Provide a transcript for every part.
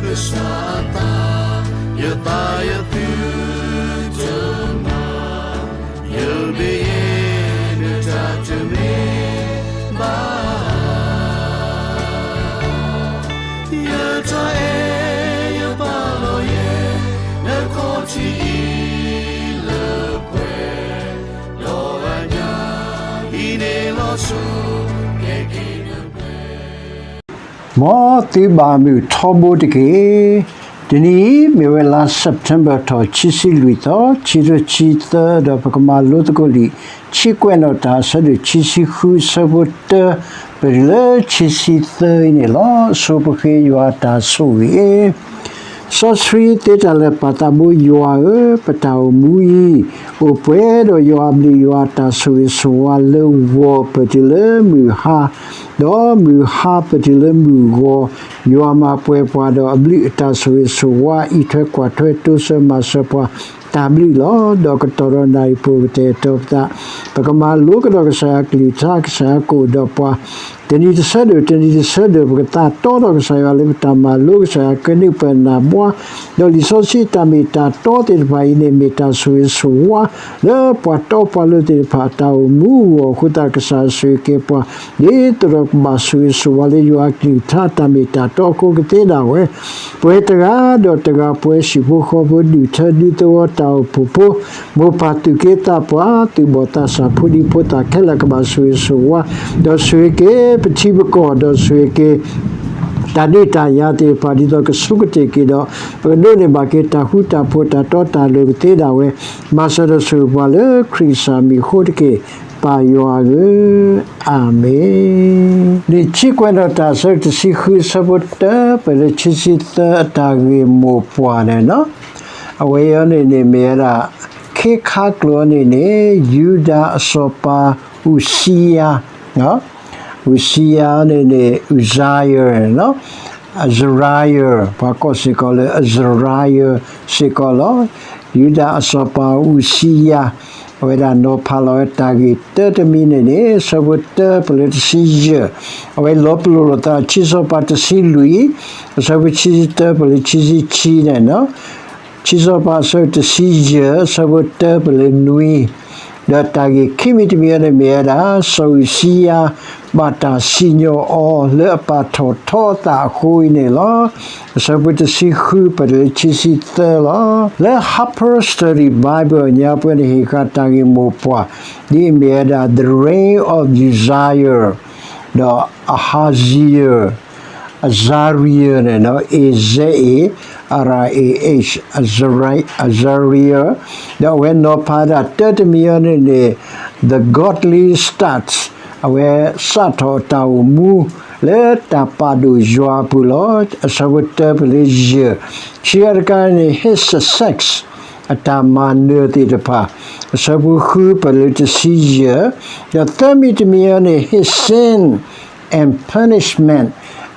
ကစၢ်အသး, ယသးယသုတမၤ, ယမ့ၢ်ယဲနတၢ်တမ့ၢ် ဘၣ်, ယတၢ်အဲၣ်ယပာ်လီၤယဲ နခီၣ်ထံးအံၤလၢပှဲၤ, ဒီးအညၣ်အံၤန့ၣ်လီၤဆိ ကဲက့ၤနပှဲၤ မ်သုဘၣ်မုာ်ထီဘိတက့ၢ်. တနံၤအံၤ မ့ၢ်ဝဲလါ September ထီၣ် ခံဆံလွံၢ်သီ, ခံကထိခံဆံသၢ, ဒီးပကမၤလိသကိးလံာ် ဆံကွဲးနီၣ်တၢ် အဆၢဒိၣ်ခံဆံဃု အဆၢဖိတၢ ပတုၤလၢခံဆံသၢအံၤန့ၣ်လီၤ. ဆိပဃ့ယွၤတၢ်ဆိၣ်ဂ့ၤ စီဆှံသ့တၢ်လၢာ် ပၢ်သးဘိယွၤဧၢ, ပတၢ်အိၣ်မူအံၤ အိၣ်ပှဲၤဒီးယွၤအဘျုးယွၤအတၢ်ဆိၣ်ဂ့ၤဆိၣ်ဝါလၢဂီၤ ပတုၤလၢမုၢ်ဟါ, ဒီးမုၢ်ဟါပတုၤလၢမုၢ်ဂီၤ, ယွၤမၤပှဲၤပှၤဒီးအဘျုးအတၢ်ဆိၣ်ဂ့ၤဆိၣ်ဝါ အံးထွဲကွၢ်ထွဲ တိစၢၤမၤစၢၤပှၤ တၢ်ဘျုးလီၤ. ဒီးကတီၢ်ဒီးနၣ်ရံၣ်ပူၤ ကတဲာ်ကတီၤပသး, ပကမၤလိကဒီးကစၢ်ယွၤအကလုၢ်ကထါ, ကစၢ်ယွၤကအိၣ်ဒီးပှၤ တနံၤတဆၢဒိၣ် တနံၤတဆၢဒိၣ်, ပကသးတီဒီးကစၢ်ယွၤလၢပတၢ်မၤလိ, ကစၢ်ယွၤကနုာ်ပၢၢ်နၢ်ဘှါ, ဒီးလံာ်စီဆှံတၢ်မ့ၢ်တၢ်တီသ့ၣ်တဖၣ်အံၤန့ၣ် မ့ၢ်တၢ်ဆိၣ်ဂ့ၤဆိၣ်ဝါ လၢပှၤတီပှၤလိၤသ့ၣ်တဖၣ်အတၢ်အိၣ်မူအဂီၢ်အဃိသတး ကစၢ်ယွၤဆိၣ်ဂ့ၤက့ၤပှၤ ဒ်သိးဒီးကဘၣ်ဆိၣ်ဂ့ၤဆိၣ်ဝါလၢယွၤအကလုၢ်ကထါတၢ်မ့ၢ်တၢ်တီအဃိကသ့ဒၣ်ဝဲ ပှဲၤတဂၤဒီးတဂၤ ပှဲၤဟံၣ်ဖိဃီဖိ ဒူၣ်ထၢဒူသဝီ တၢ်အိၣ်ဖှိၣ်ဖိ မိၢ်ပၢ်သူၣ်က့သးပှၢ် သူၣ်ဘီၣ်သးစၢ် ဖိဒံဖိသၣ်ခဲလၢာ် ကဘၣ်ဆိၣ်ဂ့ၤဆိၣ်ဝါ ဒီးဆိၣ်ဂ့ၤက့ၤပထံပကီၢ် ဒီးဆိၣ်ဂ့ၤက့ၤ တၢ်ဒုးတၢ်ယၤသ့ၣ်တဖၣ် ဒ်သိးကဆိကတၢၢ်က့ၤဒီး ပကဒိးန့ၢ်ဘၣ်က့ၤတၢ်ဃူတၢ်ဖိး တၢ်တီတၢ်လိၤကသ့ဒၣ်ဝဲ မၤစၢၤဒီးဆိၣ်ဂ့ၤပှၤလၢခရံာ်ကစၢ်မံၤအဃိတက့ၢ်. ပၢ်ယွၤဧၢ, အၤမ့ၣ်. လံာ်ဆံကွဲးနီၣ်တၢ် အဆၢတဆံဃု အဆၢဖိတၢ ပတုၤလၢခံဆံသၢ အတၢ်ဂ့ၢ်မိၢ်ပှၢ်န့ၣ်လီၤ. အဝဲအံၤန့ၣ်န့ၣ် မ့ၢ်ဝဲဒၣ် ခ့ခါကျိာ်န့ၣ်န့ၣ် ယူဒၤအစီၤပၤအူစံယၤ အူစံယၤန့ၣ်န့ၣ် Uzziah နီၤ, Azariah ပှၤကိးစ့ၢ်ကီးလၢ Azariah စ့ၢ်ကီးလီၤ. ယူဒၤအစီၤပၤအူစံယၤ အဝဲဒၣ်နီၤဖးလီၤဝဲတၢ်ဂ့ၢ်တၢတမံၤန့ၣ်န့ၣ် အဆၢဖိတၢပလၢတဆံယဲၢ်, အဝဲလီၤပလိာ်လိာ်သး ခံစီၤပၤတဆံလွံၢ် အဆၢဖိခံဆံတၢပလၢခံဆံခံန့ၣ်နီၤ ခံစီၤပၤအဆၢတဆံယဲၢ် အဆၢဖိတၢပလၢနွံ, ဒီးတၢ်ဂ့ၢ်ခံမံၤတမံၤအံၤန့ၣ်မ့ၢ်ဝဲဒၣ် စီၤအူစံယၤ ဘၣ်တၢ်စံၣ်ညီၣ်အီၤလၢအပာ်ထီၣ်ထီအသးအဃိအံၤန့ၣ်လီၤ. အဆၢဖိတဆံဃု ပတုၤလၢခံဆံသၢလီၤ. လၢ Harper Study Bible ညါပှဲၤန့ၣ် ဟ့ၣ်ဃာ်တၢ်ဂ့ၢ်မိၢ်ပှၢ် ဒ်အမ့ၢ်ဝဲဒၣ် The Reign of Uzziah ဒီး Ahaziah Azariah န့ၣ်နီၤ A Z A R I A H Azariah, ဒီးအဝဲနီၤဖးဒၣ်တၢတမံၤအံၤန့ၣ်န့ၣ် The Godly Start အဝဲစးထီၣ်အတၢ်အိၣ်မူ လၢတၢ်ပာ်ဒိၣ်ယွၤအပူၤလီၤ. အဆၢဖိတၢပလၢယဲၢ်, ခံဂၤတကးန့ၣ် his success အတၢ်မၤနၢၤသ့ၣ်တဖၣ်, အဆၢဖိဃုပတုၤလၢတဆံယဲၢ်, ဒီးသၢမံၤတမံၤအံၤန့ၣ် his sin and punishment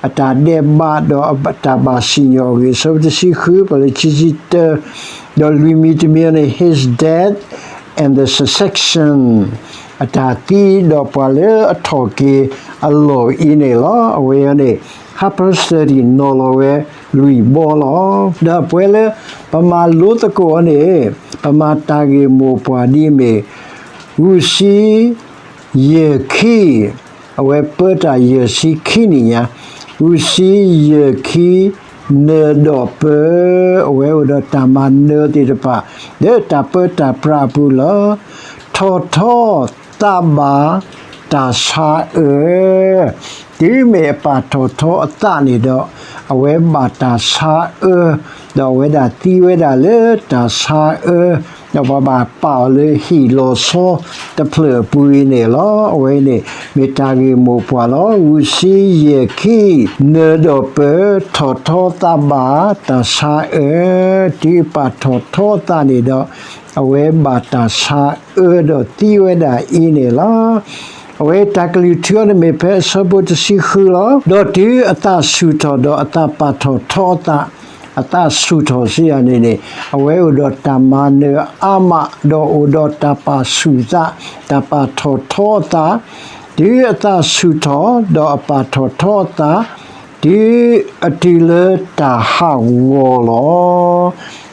အတၢ်ဒဲးဘးဒီးအတၢ်ဘၣ်စံၣ်ညီၣ်အဂ့ၢ် အဆၢဖိတဆံဃုပတုၤလၢခံဆံတၢ, ဒီးလွံၢ်မံၤတမံၤအံၤန့ၣ် his death and the resurrection အတၢ်သံဒီးပှၤလၢအထီၣ်က့ၤအလီၢ်အံၤန့ၣ်လီၤ. အဝဲအံၤန့ၣ် Harper Study နီၤလီၤဝဲလွံၢ်ဘီလီၤ. ဒီးပဝဲလၢပမၤလိသကိးအီၤန့ၣ် ပမၤတၢ်ဂ့ၢ်မိၢ်ပှၢ်ဒ်အမ့ၢ် အူစံယၢၢ်ခံ အဝဲပၢတၢ်ယဲၢ်ဆံခံနံၣ်ညါ, အူစံယၢၢ်ခံ နၢၤဒီးပၢ, အဝဲအိၣ်ဒီးတၢ်မၤနၢၤသ့ၣ်တဖၣ် လၢတၢ်ပၢတၢ်ပြးအပူၤလီၤ. ထီၣ်ထီသးဘၣ်တၢ်ဆါအၢ, တုၤမ့ၢ်အပာ်ထီၣ်ထီအသးန့ၣ်ဒီး အဝဲဘၣ်တၢ်ဆါအၢ, ဒီးအဝဲဒၣ်သံဝဲဒၣ်လၢတၢ်ဆါအၢ, ဒီးပှၤဘၣ်ပာ်အီၤလၢဟံၣ်လီၤဆီတဖျၢၣ်အပူၤအံၤန့ၣ်လီၤ. အဝဲန့ၣ် မ့ၢ်တၢ်ဂ့ၢ်မိၢ်ပှၢ်လီၤ. အူစံယၢၢ်ခံ နၢၤဒီးပၢ, ထီၣ်ထီသးဘၣ်တၢ်ဆါအၢ, တုၤအပာ်ထီၣ်ထီအသးန့ၣ်ဒီး အဝဲဘၣ်တၢ်ဆါအၢဒီးသံဝဲဒၣ်အံၤန့ၣ်လီၤ. အဝဲတၢ်ကလုၢ်ထူအီၤန့ၣ်မ့ၢ်ဖဲအဆၢဖိတဆံဃုလီၤ. ဒီးတုၤအသးဆူၣ်ထီၣ်ဒီးအသးပာ်ထီၣ်ထီအသး, အသးဆူၣ်ထီၣ်စံးယၤန့ၣ်န့ၣ် အဝဲအိၣ်ဒီးတၢ်မၤနၢၤအါမး ဒီးအိၣ်ဒီးတၢ်ပာ်ဆူၣ်သး, တၢ်ပာ်ထီၣ်ထီအသး, တုၤအသးဆူၣ်ထီၣ်ဒီးအပာ်ထီၣ်ထီအသး တုၤအတုၤလၢတၢ်ဟးဂီၤလီၤ.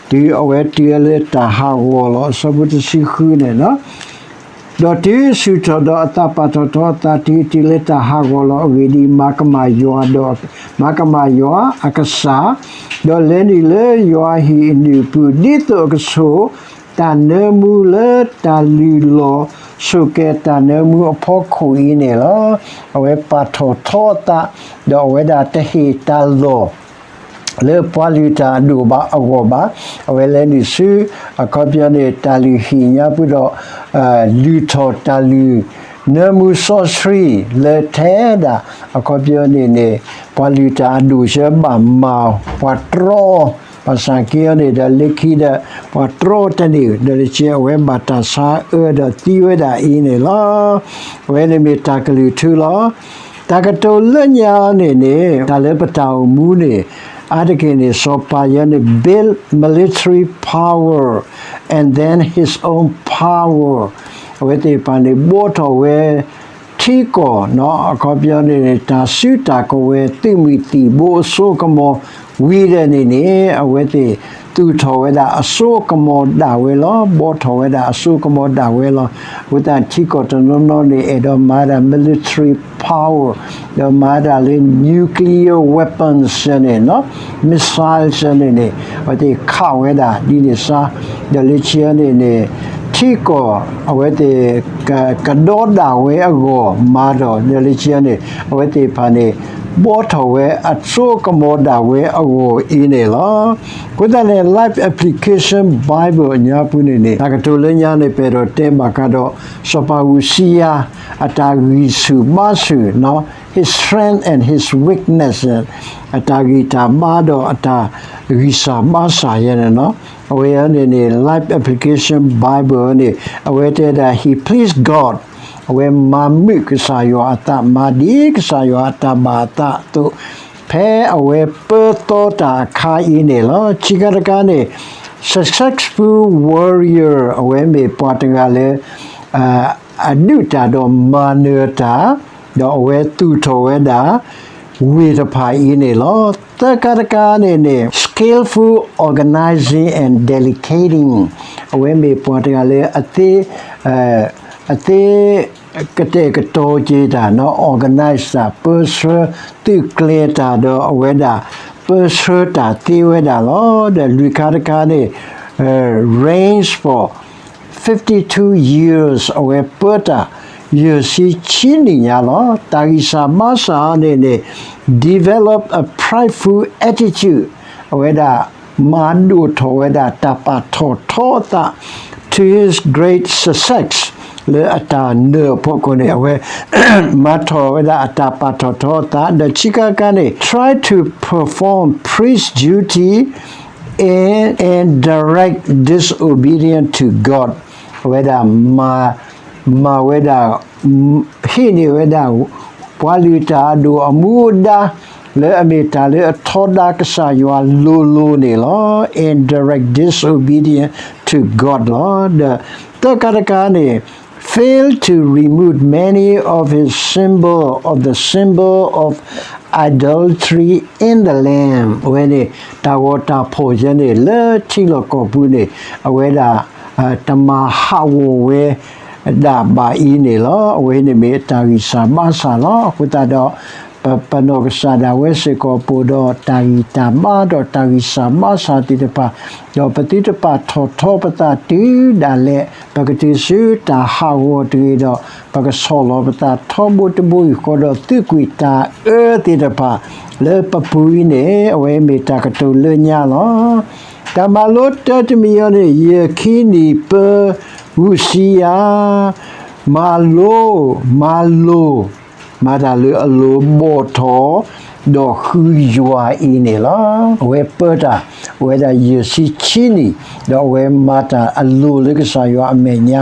တုၤအဝဲတုၤလၢတၢ်ဟးဂီၤလီၤ, အဆၢဖိတဆံဃုန့ၣ်လီၤ. ဒီးတုၤဆူၣ်ထီၣ်ဒီးအသးပာ်ထီၣ်ထီအသး, တုၤတုၤလၢတၢ်ဟးဂီၤလီၤ. အဂ့ၢ်ဒ်အံၤ, မၤကမၣ်ယွၤဒီး မၤကမၣ်ယွၤအကစၢ်, ဒီးလဲၤနုာ်လၢယွၤဟံၣ်အနုၢ်အပူၤ, ဒ်သိးအကဆိၣ်တၢ်နၢမူလၢတၢ်လုၢ်လီၢ်ဆိၣ်ကဲၤတၢ်နၢမူအဖီခိၣ်အံၤန့ၣ်လီၤ. အဝဲပာ်ထီၣ်ထီအသး, ဒီးအဝဲဒၣ်တဟ့ၣ်တၢ်လီၢ် လၢပှၤလုၢ်တၢ်အဒိၣ်ဘၣ်အဂီၢ်ဘၣ်. အဝဲလဲၤနုာ်ဆူ အခီပညီန့ၣ် တၢ်လုၢ်ဟံၣ်ညါပူၤဒီး လုၢ်ထီၣ်တၢ်လုၢ် နၢမူစီဆှံလၢထဲဒၣ် အခီပညီန့ၣ်န့ၣ် ပှၤလုၢ်တၢ်အဒိၣ်ဆၢဘၣ်မၤပှၤတြီ ဘၣ်ဆၣ်က့အီၤန့ၣ်ဒီး လၢခံဒီး ပှၤတြီတန့ၢ် ဒီးလၢခံအဝဲဘၣ်တၢ်ဆါအၢဒီးသံဝဲဒၣ်အံၤန့ၣ်လီၤ. အဝဲန့ၣ်မ့ၢ်တၢ်ကလုၢ်ထူလီၤ. တၢ်ကတိၤလၢညါန့ၣ်န့ၣ် တၢ်လၢပတၢ်အိၣ်မူန့ၣ် အါတက့ၢ်န့ၣ် စီၤပၤယဲန့ၣ် build military power and then his own power အဝဲသ့ၣ်တဖၣ်န့ၣ် ဘှီထီၣ်ဝဲ ထံကီၢ်နီၤ အခီပညီန့ၣ်န့ၣ် တၢ်စုတၢ်ကဝဲၤ သုးမုၢ်သံၣ်ဘိအစိကမီၤ ဝံၤဒီးန့ၣ်န့ၣ် အဝဲသ့ၣ် သူၣ်ထီၣ်ဝဲဒၣ်အစိကမီၤဒၣ်ဝဲလီၤ. ဘှီထီၣ်ဝဲဒၣ်အစိကမီၤဒၣ်ဝဲလီၤ. အဃိသတးထံကီၢ်တနီၤနီၤန့ၣ် အဲၣ်ဒိးမၤဒၣ် military power ဒီးမၤဒၣ်လၢ nuclear weapons န့ၣ်နီၤ missile န့ၣ်န့ၣ် အဝဲသ့ၣ်ခးဝဲဒၣ်ဒ်န့ၣ်စါ ဒီးလၢခံန့ၣ်န့ၣ် ထံကီၢ်အဝဲသ့ၣ် ကဒီဒၣ်ဝဲအဂီၢ်မၤဒီး ဒီးလၢခံန့ၣ် အဝဲသ့ၣ်တဖၣ်န့ၣ် ဘှီထီၣ်ဝဲအစိကမီၤဒၣ်ဝဲအဂီၢ်အံၤန့ၣ်လီၤ. အဃိသတးန့ၣ် Life Application Bible အညါပူၤန့ၣ်န့ၣ် တၢ်ကတိၤလၢညါန့ၣ် ပအဲၣ်ဒိးတဲဘၣ်ဃးဒီး စီၤပၤအူစံယၤ အတၢ်ဂံၢ်ဆူၣ်ဘါဆူၣ်နီၤ his strength and his weakness အတၢ်ဂံၢ်တၢ်ဘါဒီးအတၢ်ဂံၢ်စၢ်ဘါစၢ်ယဲန့ၣ်နီၤ အဝဲန့ၣ်န့ၣ် Life Application Bible န့ၣ် အဝဲတဲဒၣ် he pleased God အဝဲမၤမုာ်ကစၢ်ယွၤအသး မၤဒ်ကစၢ်ယွၤအတၢ်ဘၣ်အသးအသိး ဖဲအဝဲပၢသီတၢ်အခါအံၤန့ၣ်လီၤ. ခံခါတခါန့ၣ် successful warrior အဝဲမ့ၢ်ပှၤတဂၤလၢ အဒုးတၢ်ဒီးမၤနၢၤတၢ် ဒီးအဝဲသူၣ်ထီၣ်ဝဲဒၣ် ဝ့ၢ်တဖၣ်အံၤန့ၣ်လီၤ. သၢခါတခါန့ၣ်န့ၣ် skillful organizing and delegating အဝဲမ့ၢ်ပှၤတဂၤလၢအသ့ အသ့ ကတဲာ်ကတီၤက့ၤတၢ်နီၤ organize တၢ် ပၢဆှၢသုးကျဲၤတၢ်ဒီးအဝဲဒၣ် ပၢဆှၢတၢ်သ့ဝဲဒၣ်လီၤ. ဒီးလွံၢ်ခါတခါန့ၣ် reigns for fifty-two years အဝဲပၢတၢ် ယဲၢ်ဆံခံနံၣ်ညါလီၤ. တၢ်ဂံၢ်စၢ်ဘါစၢ်အီၤန့ၣ်န့ၣ် develop a prideful attitude အဝဲဒၣ်မၤဒိၣ်ထီၣ်ဝဲဒၣ်တၢ်ပာ်ထီၣ်ထီအသး to his great success လၢအတၢ်နၢၤအဖီခိၣ်န့ၣ် အဝဲ မၤထီၣ်ဝဲဒၣ်အတၢ်ပာ်ထီၣ်ထီအသး ဒီးခံခါတခါန့ၣ် try to perform priest duty in and direct disobedient to God အဝဲဒၣ် မၤဝဲဒၣ် ဟ့ၣ်န့ၢ်ဝဲဒၣ် ပှၤလုၢ်တၢ်အဒိၣ်အမူအဒါ လၢအမ့ၢ်တၢ်လၢအထီဒါကစၢ်ယွၤလိၤလိၤန့ၣ်လီၤ. in direct disobedient to God လီၤ. ဒီးသၢခါတခါန့ၣ် fail to remove many of his symbol of the symbol of idolatry in the land အဝဲန့ၣ် တၢ်ဂီၤတၢ်ဖီၣ်ယဲန့ၣ် လၢထံလီၢ်ကီၢ်ပူၤန့ၣ် အဝဲဒၣ် တမၤဟးဂီၤဝဲဒၣ်ဘၣ်အံၤန့ၣ်လီၤ. အဝဲန့ၣ်မ့ၢ်တၢ်ဂံၢ်စၢ်ဘါစၢ်လီၤ. အဃိသတးဒီး ပနီၢ်ကစၢ်ဒၣ်ဝဲစ့ၢ်ကီး ပအိၣ်ဒီးတၢ်ဂံၢ်တၢ်ဘါဒီးတၢ်ဂံၢ်စၢ်ဘါစၢ်သ့ၣ်တဖၣ်, ဒီးပသုတပာ်ထီၣ်ထီပသးတုၤဒၣ်လဲာ် ပကတုၤဆူတၢ်ဟးဂီၤတဂ့ၤဒီး ပကဆီၣ်လီၤပသးထီဘိတဘိအံၤဃီဒီး သုးကွံာ်တၢ်အၢသ့ၣ်တဖၣ်လၢပပူၤအံၤန့ၣ် အဝဲမ့ၢ်တၢ်ကတိၤလၢညါလီၤ. တၢ်မၤလိတၢတမံၤအံၤန့ၣ် ယဲၢ်ခံနံၣ်ပၢ အူစံယၤ မၤလိ, မၤလိ, မၤတၢ်လၢအလိၤ ဘီၣ်ထီၣ် ဒီးဃုယွၤအံၤန့ၣ်လီၤ. အဝဲပၢတၢ် အဝဲဒၣ်ယဲၢ်ဆံခံနံၣ် ဒီးအဝဲမၤတၢ်အလိၤလၢကစၢ်ယွၤအမဲာ်ညါ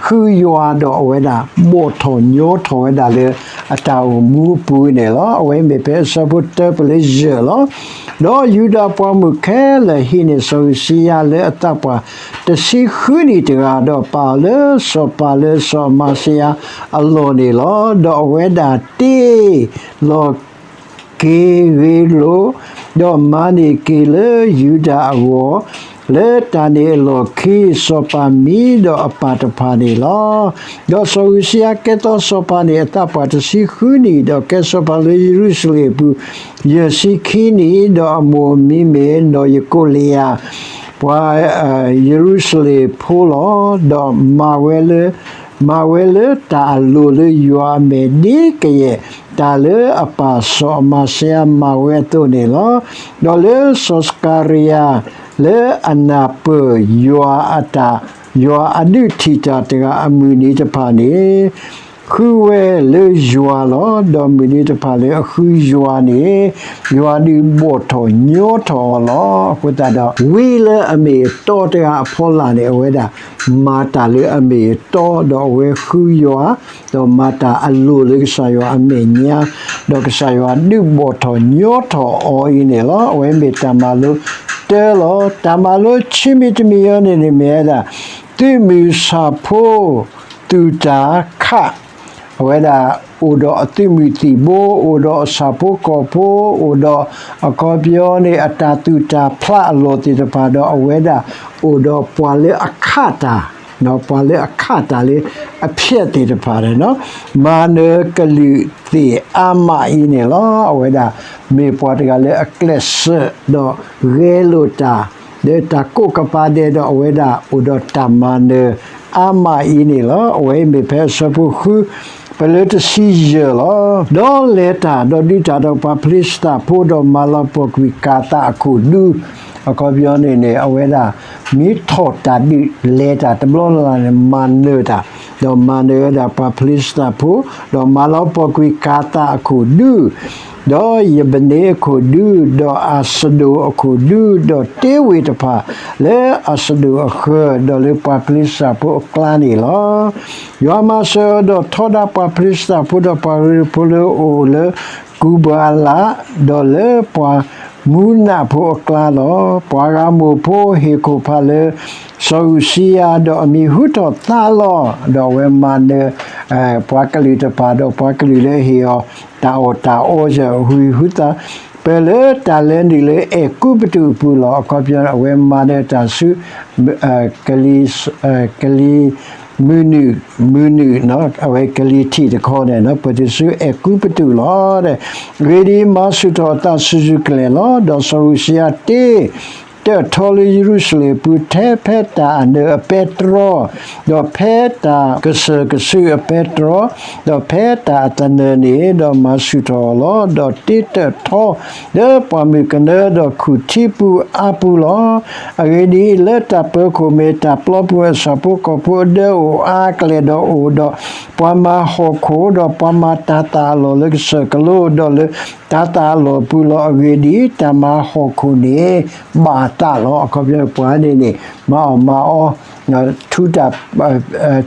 ဃုယွၤဒီးအဝဲဒၣ် ဘီၣ်ထီၣ်ညီထီၣ်ဝဲဒၣ်လၢအတၢ်အိၣ်မူအပူၤန့ၣ်လီၤ. အဝဲမ့ၢ်ဖဲအဆၢဖိတၢပလၢယဲၢ်လီၤ. ဒီးယူဒၤပှၤမုၣ်ခဲလၢာ်ဟံးန့ၢ်စီၤအူစံယၤလၢအသးပှၢ်တဆံဃုနံၣ်တဂၤ ဒီးပာ်အီၤလၢစီၤပၤလၢစီၤအမၤစံယၤအလီၢ်န့ၣ်လီၤ. ဒီးအဝဲဒၣ်တ့ၢ်လီၤ က့ၤဂ့ၤလိာ်, ဒီးမၤန့ၢ်က့ၤလၢယူဒၤအဂီၢ်, လၢတၢ်န့ၣ်အလီၢ်ခံ စီၤပၤမံဒီးအပၢ်တဖၣ်န့ၣ်လီၤ. ဒီးစီၤအူစံယၤကဲထီၣ်စီၤပၤန့ၣ် အသးပှၢ်တဆံဃုနံၣ်, ဒီးကဲစီၤပၤလၢယရူၤၡလ့ၣ်အပူၤ ယဲၢ်ဆံခံနံၣ်, ဒီးအမိၢ်အမံၤမ့ၢ်နီၢ်ယကိလံယၤ, ပှၤယရူၤၡလ့ၣ်ဖိလီၤ. ဒီးမၤဝဲလၢ မၤဝဲလၢတၢ်အလိၣ်လၢယွၤအမဲာ်ဒ်ကယဲၢ် တၢ်လၢအပၢ်စီၤအမၤစံယၤမၤဝဲအသိးန့ၣ်လီၤ. ဒီးလၢစီၤစကၤရယၤ လၢအနၢ်ပၢၢ်ယွၤအတၢ်, ယွၤအဒုးထံၣ်တၢ်တဂၤအမုၢ်နံၤတဖၣ်န့ၣ် ဃုဝဲလၢယွၤလီၤ. ဒီးမုၢ်နံၤတဖၣ်လၢအဃုယွၤန့ၣ် ယွၤဒုးဘီၣ်ထီၣ်ညီထီၣ်အီၤလီၤ. အဃိသတးဒီး ဝံလၢအမ့ၢ်အတီတဂၤအဖီလာ်န့ၣ် အဝဲဒၣ်မၤတၢ်လၢအမ့ၢ်အတီ, ဒီးအဝဲဃုယွၤ, ဒီးမၤတၢ်အလိၣ်လၢကစၢ်ယွၤအမဲာ်ညါ, ဒီးကစၢ်ယွၤဒုးဘီၣ်ထီၣ်ညီထီၣ်အီၤအံၤန့ၣ်လီၤ. အဝဲမ့ၢ်တၢ်မၤလိတၢလီၤ. တၢ်မၤလိခံမံၤတမံၤအံၤန့ၣ်န့ၣ်မ့ၢ်ဝဲဒၣ် သုးမုၢ်ဆၣ်ဖိ သုးတၢ်ခး, အဝဲဒၣ်အိၣ်ဒီးအသုးမုၢ်သံၣ်ဘိ, အိၣ်ဒီးအဆၣ်ဖိကီၢ်ဖိ, အိၣ်ဒီးအခီပညီန့ၣ် အတၢ်သူၣ်တၢ်ဖျးအလီၢ်သ့ၣ်တဖၣ်ဒီး အဝဲဒၣ်အိၣ်ဒီးပှၤလၢအခးတၢ်, ပှၤလၢအခးတၢ်လၢအဖျဲးသ့ၣ်တဖၣ်န့ၣ်လီၤ. မၤနၢၤကလုာ်သ့ၣ်အါမးအံၤန့ၣ်လီၤ. အဝဲဒၣ်မ့ၢ်ပှၤတဂၤလၢအကျဲးစၢးဒီးဂဲၤလိာ်တၢ် လၢတၢ်ကိးကပၤဒဲးဒီး အဝဲဒၣ်အိၣ်ဒီးတၢ်မၤနၢၤအါမးအံၤန့ၣ်လီၤ. အဝဲအံၤမ့ၢ်ဖဲအဆၢဖိဃု ပလၢတဆံယဲၢ်လီၤ. ဒီးလဲၤတၢ်, ဒီးဒုးတၢ်ဒီးပှၤဖလံၡသးဖိ, ဒီးမၤလီၤပှီၢ်ကွံာ်ကၤသးအခိၣ်ဒူ, အခီပညီန့ၣ်န့ၣ် အဝဲဒၣ်မ့ၢ်ထီၣ်တၢ်ဒုးလဲၤတၢ်တဘျီလၢ်လၢ်န့ၣ် မၤနၢၤတၢ်, ဒီးမၤနၢၤဝဲဒၣ်ပှၤဖလံၡသးဖိ, ဒီးမၤလီၤပှီၢ်ကွံာ်ကၤသးအခိၣ်ဒူ ဒီးယဘန့အခိၣ်ဒူ, ဒီးအၤစဒိၣ်အခိၣ်ဒူ, ဒီးတ့ဝ့ၢ်တဖၣ်လၢအၤစဒိၣ်အဃၢၤ, ဒီးလၢပှၤဖလံၡသးဖိအကျါန့ၣ်လီၤ. ယွၤမၤစၢၤအီၤဒီးထီဒါပှၤဖလံၡသးဖိဒီးပှၤရ့ဒိၣ်ဖိလၢအအိၣ်လၢကူဘၤအလး, ဒီးလၢပှၤမူနးဖိအကျါလီၤ. ပှၤဂၤမိၢ်ဖိဟ့ၣ်ခိၣ်ဖးလၢစီၤအူစံယၤ, ဒီးအမံၤဟူထီၣ်သါလီၤ, ဒီးအဝဲမၤနၢၤ ပှၤကလုာ်တဖၣ်, ဒီးပှၤကလုာ်လၢအဟ့ၣ်အီၤ တၢ်အီၣ်တၢ်အီယၢၤဟူးဟူးသါ, ပၢၢ်လၢတၢ်လဲၤနုာ်လၢအဲၤကူပတူးအပူၤလီၤ. အခီပညီ အဝဲမၤနၢၤတၢ်ဆူ ကလံၤ ကလံၤမုၢ်နုာ်, မုၢ်နုာ်, အဝဲကလံၤထံးတခီန့ၣ် ပတုၤဆူအဲၤကူပတူးလီၤ. အဂ့ၢ်ဒ်အံၤ, မၤဆူၣ်ထီၣ်အသးဆူၣ်ဆူၣ်ကလဲာ်လီၤ. ဒီးစီၤအူစံယၤတ့ တၢၣ်ထီလၢယရူၤၡလ့ၣ်အပူၤ ထဲဖဲတၢ်အနၢၤအပဲတြီ, ဒီးဖဲတၢ်ကစၢၢ်ကစုအပဲတြီ, ဒီးဖဲတၢ်အသနၢၣ်န့ၣ်, ဒီးမၤဆူၣ်ထီၣ်အီၤလီၤ. ဒီးတ့တၢၣ်ထီလၢပှၢ်မုၢ်ကနၢဒီးခူၣ်ထံပူၤအါပူၤလီၤ. အဂ့ၢ်ဒ်အံၤ, လၢတၢ်ပၢခိၣ်မ့ၢ်တၢ်ပျီပူၤအဆၣ်ဖိကီၢ်ဖိအဒၢအိၣ်အါကလဲာ်ဒီး အိၣ်ဒီးပှၤမၤဟီၣ်ခိၣ်, ဒီးပှၤမၤတၤသၣ်အလီၢ်လၢကစၢၢ်ကလိ, ဒီးလၢတၤသၣ်အလီၢ်ပူၤလီၤ. အဂ့ၢ်ဒ်အံၤ, တၢ်မၤဟီၣ်ခိၣ်န့ၣ်ဘၣ်အသးလီၤ. အခီပညီပှၤန့ၣ်န့ၣ် မၤအီၣ်မၤအီ ထူတၢ်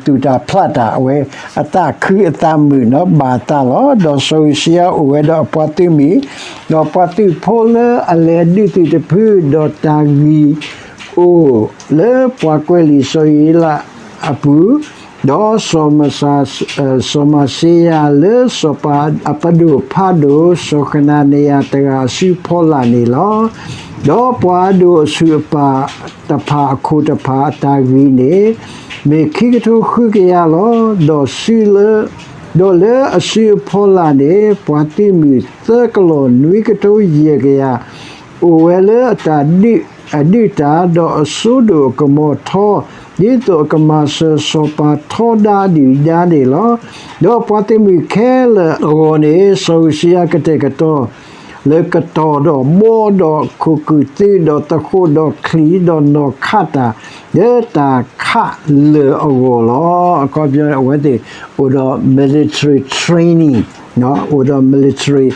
သူၣ်တၢ်ဖျးတၢ် အဝဲအသးခုအသးမုာ်န့ၣ် ဘၣ်အသးလီၤ. ဒီးစီၤအူစံယၤအိၣ်ဝဲဒီးအပှၤသုးမုၢ်, ဒီးပှၤသုးဖိလၢအလဲၤဒုးသုးတဖု, ဒီးတၢ်ဂံၢ်အိၣ်လၢပှၤကွဲးလံာ်စီၤယံးအ့လးအပူၤ, ဒီး စီၤမၤစ့ယၤလၢစီၤပၤအပဒိၣ်ဖးဒိၣ် စီၤခနၤနယၤတဂၤအစုဖီလာ်န့ၣ်လီၤ. ဒီးပှၤအဒိၣ်အဆူၣ်အပၢ်တဖၣ်အခိၣ်တဖၣ်အတၢ်ဂံၢ်န့ၣ် မ့ၢ်ခံကထိဃုကယၤလီၤ. ဒီးစုလၢ ဒီးလၢအစုအဖီလာ်န့ၣ် ပှၤသုးမုၢ်သၢကလီၢ်နွံကထိယဲၢ်ကယၤ အိၣ်ဝဲလၢအတၢ်ဒုး အဒုးတၢ် ဒီးအစိဒိၣ်အကမီၤထီ ဒ်သိးအကမၤစၢၤစီၤပၤထီဒါဒုၣ်ဒါန့ၣ်လီၤ. ဒီးပှၤသုးမုၢ်ခဲလၢာ်အဂီၢ်န့ၣ် စီၤအူစံယၤကတဲာ်ကတီၤ လၢကတီၤဒီးဘီဒီးခိၣ်ကုၢ်သုးဒီးသဃိးဒီးချံး ဒီးနီၢ်ခးတၢ် လၢတၢ်ခးလၢာ်အဂီၢ်လီၤ. အခီပညီန့ၣ် အဝဲသ့ၣ်အိၣ်ဒီး military training အိၣ်ဒီး military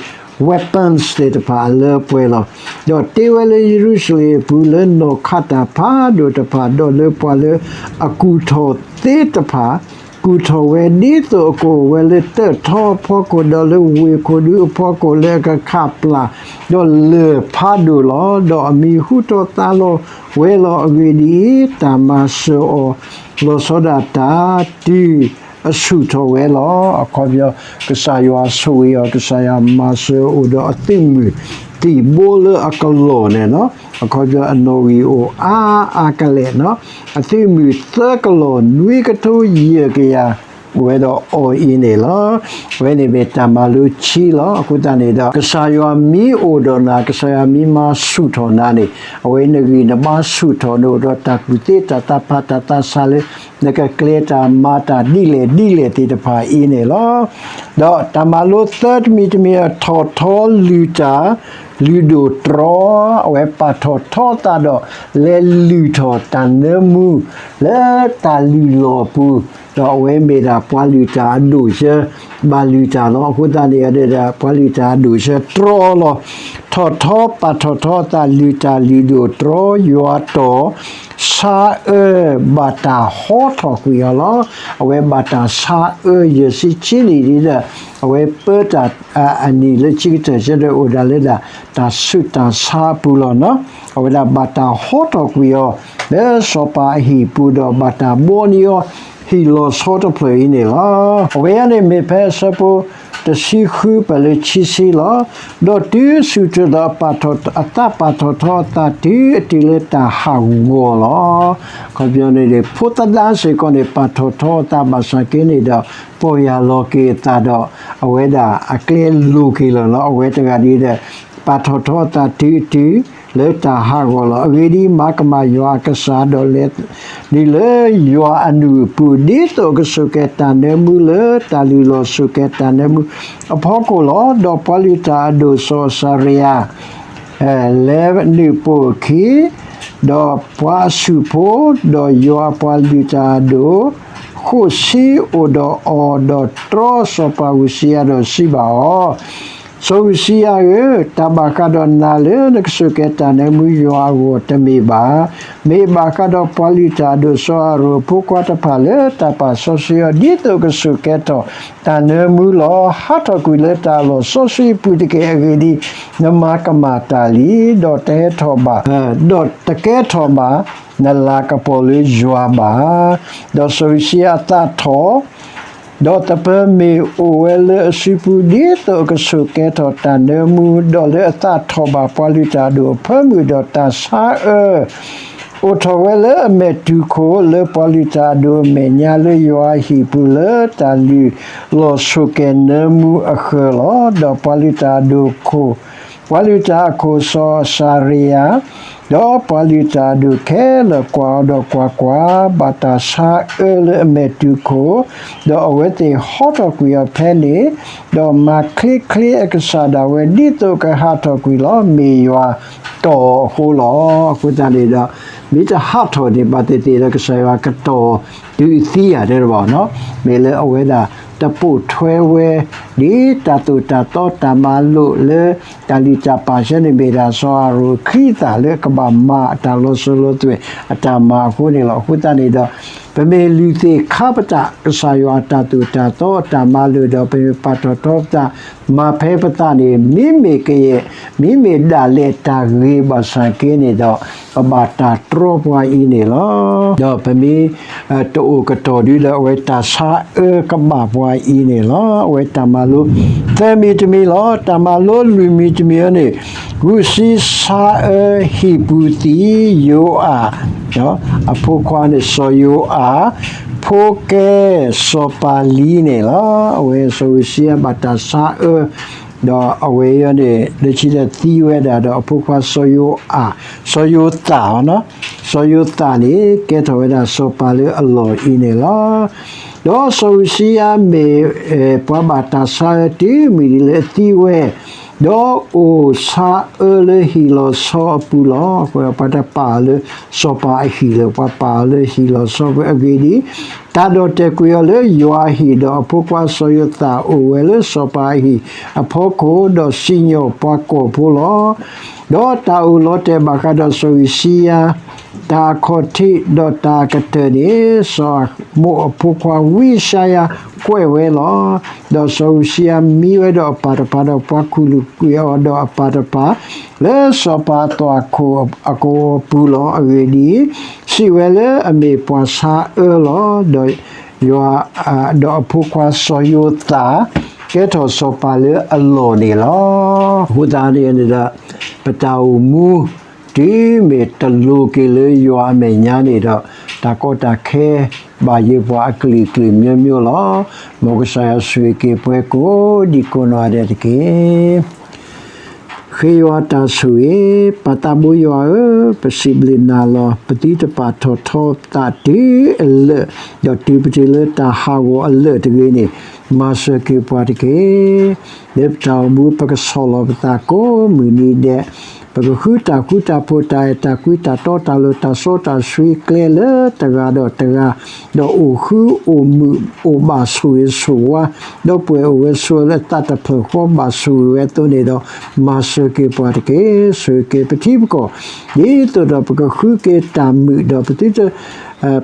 weapons သ့ၣ်တဖၣ်အလၢအပှဲၤလီၤ. ဒီးတ့ဝဲလၢယရူၤၡလ့ၣ်အပူၤ လၢနီၢ်ခးတၢ်ဖးဒိၣ်တဖၣ် ဒီးလၢပှၤလၢအကူၣ်ထီၣ်သ့တဖၣ် ကူၣ်ထီၣ်ဝဲဒ်သိးအကအိၣ်ဝဲလၢတၢၣ်ထီအဖီခိၣ် ဒီးလၢဝ့ၢ်ခိၣ်ဒူအဖီခိၣ် လၢအကခးပျၢ် ဒီးလၢၢ်ဖးဒိၣ်လီၤ. ဒီးအမံၤဟူထီၣ်သါလီၤဝဲလီၤ. အဂ့ၢ်ဒ်အံၤ, တၢ်မၤစၢၤအီၤလီၤဆီဒၣ်တၢ် တုၤ အဆူၣ်ထီၣ်ဝဲလီၤ. အခီပညီ ကစၢ်ယွၤဆိၣ်ဂ့ၤအီၤ, ကစၢ်ယွၤမၤစၢၤအီၤဒီးအသုးမုၢ်သံၣ်ဘိလၢအကလီၢ်န့ၣ်လီၤ. အခီပညီအနီၣ်ဂံၢ်အိၣ်အါအါကလဲာ်လီၤ. အသုးမုၢ်သၢကလီၢ်နွံကထိယဲၢ်ကယၤ အိၣ်ဝဲဒီးအီၤအံၤန့ၣ်လီၤ. အဝဲန့ၣ်မ့ၢ်တၢ်မၤလိခံလီၤ. အဃိသတးန့ၣ်ဒီး ကစၢ်ယွၤမ့ၢ်အိၣ်ဒီးနၤ, ကစၢ်ယွၤမ့ၢ်မၤဆူၣ်ထီၣ်နၤန့ၣ်, အဝဲနဂံၢ်နဘါဆူၣ်ထီၣ်, နအိၣ်ဒီးတၢ်ကူၣ်သ့တၢ်သးဖးတၢ်သးဆါလၢ နကကျဲၤတၢ်မၤတၢ်ဒ်လဲၣ်ဒ်လဲၣ်သ့ၣ်တဖၣ်အံၤန့ၣ်လီၤ. ဒီးတၢ်မၤလိသၢတမံၤတမံၤ ထီၣ်ထီလုၢ်တၢ် လုၢ်ဒိၣ်တြီ, အဝဲပာ်ထီၣ်ထီအသးဒီး လဲၤလုၢ်ထီၣ်တၢ်နၢမူ လၢတၢ်လုၢ်လီၢ်အပူၤ, ဒီးအဝဲမ့ၢ်ဒၣ်ပှၤလုၢ်တၢ်အဒိၣ်ဆၢ ဘၣ်လုၢ်တၢ်လီၤ. အဃိသတးန့ၣ်ဒီး ပှၤလုၢ်တၢ်အဒိၣ်ဆၢတြီလီၤ. ထီၣ်ထီပာ်ထီၣ်ထီအသး လုၢ်တၢ်လုၢ်ဒိၣ်တြီ ယွၤတီၢ်ဆါအၢ ဘၣ်တၢ်ဟီထီၣ်ကွံာ်အီၤလီၤ. အဝဲဘၣ်တၢ်ဆါအၢ ယဲၢ်ဆံခံနံၣ်ဒ်ဒီး အဝဲပၢတၢ်အနံၣ်လၢခံကတၢၢ်ဆၢဒီး အိၣ်ဒၣ်လၢဒၣ်တၢ်ဆူးတၢ်ဆါအပူၤလီၤနီၤ. အဝဲဒၣ်ဘၣ်တၢ်ဟီထီၣ်ကွံာ်အီၤ လၢစီၤပၤအဟံၣ်ပူၤဒီး ဘၣ်တၢ်ဘှီန့ၢ်အီၤ ဟံၣ်လီၤဆီတဖျၢၣ်အံၤန့ၣ်လီၤ. အဝဲအံၤန့ၣ်မ့ၢ်ဖဲအဆၢဖိ တဆံဃုပၢၢ်လၢခံဆံလီၤ. ဒီးတုၤဆူၣ်ထီၣ်ဒီး အသးပာ်ထီၣ်ထီအသးတုၤအတုၤလၢတၢ်ဟးဂီၤလီၤ. အခီပညီန့ၣ် ဖိသဒါစ့ၢ်ကီးန့ၣ် ပာ်ထီၣ်ထီအသးဘၣ်ဆၣ်က့န့ၣ်ဒီး ပီၢ်ယၢ်လီၤက့ၤအသးဒီး အဝဲဒၣ်အကျဲလိၤက့ၤလီၤနီၤ. အဝဲတဂၤဒ်ဒီး ပာ်ထီၣ်ထီအသးတုၤအတုၤ လၢတၢ်ဟးဂီၤလီၤ. အဂ့ၢ်ဒ်အံၤ, မၤကမၣ်ယွၤအကစၢ်ဒီး လဲၤနုာ်လၢယွၤအနုၢ်အပူၤ ဒ်သိးကဆိၣ်ကဲၤတၢ်နၢမူလၢတၢ်လုၢ်လီၢ်ဆိၣ်ကဲၤတၢ်နၢမူအဖီခိၣ်လီၤ. ဒီးပှၤလုၢ်တၢ်အဒိၣ်စီၤအစၤရယၤ လဲၤနုာ်ပိာ်အခံ ဒီးပှၤအစုၣ်ဖိ, ဒီးယွၤအပှၤလုၢ်တၢ်အဒိၣ် ဃိးဆံအိၣ်ဒီးအီၤ, ဒီးတြီစီၤပၤဧူၤစံယၤဒီးစံးဘၣ်အီၤ, စီၤဧူၤစံယၤဧၢ, တၢ်ဘၣ်ဃးဒီးနၤလၢနကဆိၣ်ကဲၤတၢ်နၢမူယွၤအဂီၢ်တမ့ၢ်ဘၣ်. မ့ၢ်ဘၣ်ဃးဒီးပှၤလုၢ်တၢ်အဒိၣ်စီၤအၤရိၣ်အဖိခွါတဖၣ်လၢတၢ်ပာ်စီဆှံအီၤ ဒ်သိးကဆိၣ်ကဲၤထီၣ်တၢ်နၢမူလီၤ. ဟးထီၣ်ကွံာ်လၢတၢ်လီၢ်စီဆှံအပူၤတက့ၢ်. အဂ့ၢ်ဒ်အံၤ, နမၤကမၣ်တၢ်လံ, ဒီးတဟဲထီၣ်ဘၣ်, ဒီးတကဲထီၣ်ဘၣ်နလၤကပီၤလၢယွၤဘၣ်. ဒီးစီၤဧူၤစံယၤအသးထီၣ် ဒီးသပၢၤမ့ၣ်အိၣ်ဝဲလၢအစုပူၤ ဒ်သိးအကဆိၣ်ကဲၤထီၣ်တၢ်နၢမူ, ဒီးလၢအသးထီၣ်ဘၣ်ပှၤလုၢ်တၢ်အဒိၣ်အဖၢမုၢ်, ဒီးတၢ်ဆါအၢ အိၣ်ထီၣ်ဝဲလၢအမဲာ်တူၢ်ခိၣ် လၢပှၤလုၢ်တၢ်အဒိၣ်အမဲာ်ညါ လၢယွၤအဟံၣ်ပူၤ လၢတၢ်လုၢ်လီၢ်ဆိၣ်ကဲၤနၢမူအဃၢၤလီၤ. ဒီးပှၤလုၢ်တၢ်အဒိၣ်ခိၣ်, ပှၤလုၢ်တၢ်အခိၣ်စီၤအစၤရယၤ ဒီးပှၤလုၢ်တၢ်အဒိၣ်ခဲလၢာ်ကွၢ်အီၤဒီးကွၢ်ကွၢ်, ဘၣ်တၢ်ဆါအၢလၢအမဲာ်တူၢ်ခိၣ်, ဒီးအဝဲသ့ၣ်ဟီထီၣ်ကွံာ်အီၤဖဲန့ၣ်, ဒီးမၤချ့ချ့အကစၢ်ဒၣ်ဝဲ ဒ်သိးကဟးထီၣ်ကွံာ်လီၤ. မ့ၢ်ယွၤတီၢ်အဃိလီၤ. အဃိသတးန့ၣ်ဒီး မ့ၢ်တဟးထီၣ်န့ၣ် ဘၣ်သ့ၣ်သ့ၣ်ဒီး ကစၢ်ယွၤကတီၢ်တုၤအသံဧါ တဲတဘၣ်နီၤ, မ့ၢ်လၢအဝဲဒၣ်တပိာ်ထွဲဝဲ ဒ်တၢ်သိၣ်တၢ်သီတၢ်မၤလိာ်လၢ တၢ်လုၢ်တၢ်ပာ်ဆၢန့ၣ် မ့ၢ်ဒၣ်စီၤအၤရိၣ်အချံအသၣ်လၢကဘၣ်မၤအတၢ်လီၤစိၤလီၤသွဲၣ်အတၢ်မၤအဃိန့ၣ်လီၤ. အဃိသတးန့ၣ်ဒီး ပမ့ၢ်လုၢ်သ့ၣ်ခါပတာ် ကစၢ်ယွၤအတၢ်သိၣ်တၢ်သီအတၢ်မၤလိာ်ဒီး ပမ့ၢ်ပာ်ထီၣ်ထီပသး မၤဖဲပသးန့ၣ် မ့မ့ၢ်ကယဲၢ် မ့မ့ၢ်ဒၣ်လဲာ်တၢ်ဂ့ၤဘၣ်ဆၣ်က့န့ၣ်ဒီး ပဘၣ်တၢ်တြီပှၤအံၤန့ၣ်လီၤ. ဒီးပမ့ၢ် တအိၣ်ကတီၢ်ဒုဒီး အဝဲတၢ်ဆါအၢကဘၣ်ပှၤအံၤန့ၣ်လီၤ. အဝဲတၢ်မၤလိသၢမံၤတမံၤလီၤ. တၢ်မၤလိလွံၢ်မံၤတမံၤန့ၣ် ဧူၤစံဆါအၢဟံၣ်ပူၤသံ ယိၤအၣ် အဖိခွါန့ၣ် စီၤယိၤအၣ် ဖိကဲစီၤပၤလံန့ၣ်လီၤ. အဝဲစီၤဧူၤစံယၤဘၣ်တၢ်ဆါအၢ ဒီးအဝဲအံၤန့ၣ် လၢခံဒီးသံဝဲဒၣ်ဒီး အဖိခွါစီၤယိၤအၣ် စီၤယိၤသၣ် စီၤယိၤသၣ်န့ၣ် ကဲထီၣ်ဝဲဒၣ်စီၤပၤလၢအလီၢ်အံၤန့ၣ်လီၤ. ဒီးစီၤဧူၤစံယၤမ့ၢ် ပှၤဘၣ်တၢ်ဆါအၢတုၤမုၢ်နံၤလၢအသံဝဲ, ဒီးအိၣ်ဆါအၢလၢဟံၣ်လီၤဆီအပူၤလီၤ. အဃိပှၤတပာ်အီၤလၢစီၤပၤအဟံၣ်လၢၤ, ပှၤပာ်အီၤလၢဟံၣ်လီၤဆီအပူၤ. အဂ့ၢ်ဒ်အံၤ, တၢ်ဒီၣ်တဲာ်ကွံာ်အီၤလၢယွၤအဟံၣ်, ဒီးအဖိခွါစီၤယိၤသးအိၣ်ဝဲလၢစီၤပၤအဟံၣ်အဖီခိၣ်, ဒီးစံၣ်ညီၣ်ပှၤကီၢ်ဖိလီၤ. ဒီးတၢ်အိၣ်လီၤတဲာ်ဘၣ်ဃးဒီးစီၤဧူၤစံယၤ တၢ်အခီၣ်ထံးဒီးတၢ်အကတၢၢ်န့ၣ် စီၤအမိၣ်အဖိခွါဝံယၡါယၤကွဲးဝဲလီၤ. ဒီးစီၤဧူၤစံယၤမံဝဲဒီးအပၢ်တဖၣ်, ဒီးပှၤကူၣ်လုာ်ကွံာ်အီၤဒီးအပၢ်တဖၣ် လၢစီၤပၤအသွၣ်ခိၣ်အကိာ်အပူၤလီၤ. အဂ့ၢ်ဒ်အံၤ, စံးဝဲလၢအမ့ၢ်ပှၤဆါအၢလီၤ. ဒီး ယွၤ ဒီးအဖိခွါစီၤယိၤသး ကဲထီၣ်စီၤပၤလၢအလီၢ်န့ၣ်လီၤ. အဃိသတးန့ၣ်ဒီး ပတၢ်အိၣ်မူ တုၤမ့ၢ်တလိၤက့ၤလၢယွၤအမဲာ်ညါန့ၣ်ဒီး တၢ်ကီတၢ်ခဲ ဘၣ်ယိၣ်ပှၤအကလုာ်ကလုာ်မျိုးမျိုးလီၤ. မ်ကစၢ်ယွၤဆိၣ်ဂ့ၤက့ၤပှၤကိးဒံကိးနီၢ်ဂၤဒဲးတက့ၢ်. ဃ့ယွၤတၢ်ဆိၣ်ဂ့ၤ, ပၢ်သးဘိယွၤဧၢ, ပစံးဘျုးနၤလီၤ. ပသုတပာ်ထီၣ်ထီပသးတုၤအလၢာ်, ဒီးတုၤပတုၤလၢတၢ်ဟးဂီၤအလၢာ်တဂ့ၤန့ၣ်, မၤစၢၤက့ၤပှၤတက့ၢ်. လၢပတၢ်အိၣ်မူပကဆီၣ်လီၤပသးကိးမုၢ်နံၤဒဲး, ပကဃုတၢ်ဃူတၢ်ဖိးတၢ်အဲၣ်တၢ်ကွံတၢ်တီတၢ်လိၤတၢ်စီတၢ်ဆှံကျဲလၢတဂၤဒီးတဂၤ, ဒီးအိၣ်ဃူအိၣ်မုာ်အိၣ်ဘၣ်ဆိၣ်ဂ့ၤဆိၣ်ဝါ, ဒီးပှဲၤအိၣ်ဝဲဆိးလၢအသးတဖျၢၣ်ဃီဘၣ်ဆိၣ်ဂ့ၤဝဲအသိးန့ၣ်ဒီး, မၤစၢၤက့ၤပှၤတက့ၢ်. ဆိၣ်ဂ့ၤက့ၤပထံပကီၢ်, ဒ်သိးဒီးပကဃုက့ၤတၢ်မုာ်ဒီး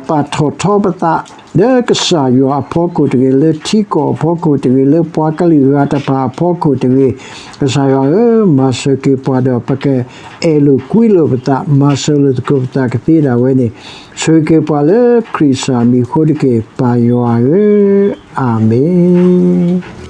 ပသုတ ပာ်ထီၣ်ထီပသး လၢကစၢ်ယွၤအဖီခိၣ်တဂ့ၤ, လၢထံကီၢ်အဖီခိၣ်တဂ့ၤ, လၢပှၤကလုာ်ဂၤတဖၣ်အဖီခိၣ်တဂ့ၤ, ကစၢ်ယွၤဧၢ, မၤစၢၤက့ၤပှၤဒီး ပကအဲၣ်လိာ်ကွံလိာ်ပသး, မၤစၢၤလိာ်သကိးပသးကသ့ဒၣ်ဝဲန့ၣ်, ဆိၣ်ဂ့ၤက့ၤပှၤလၢခရံာ်ကစၢ်မံၤအဃိတက့ၢ်, ပၢ်ယွၤဧၢ, အၤမ့ၣ်.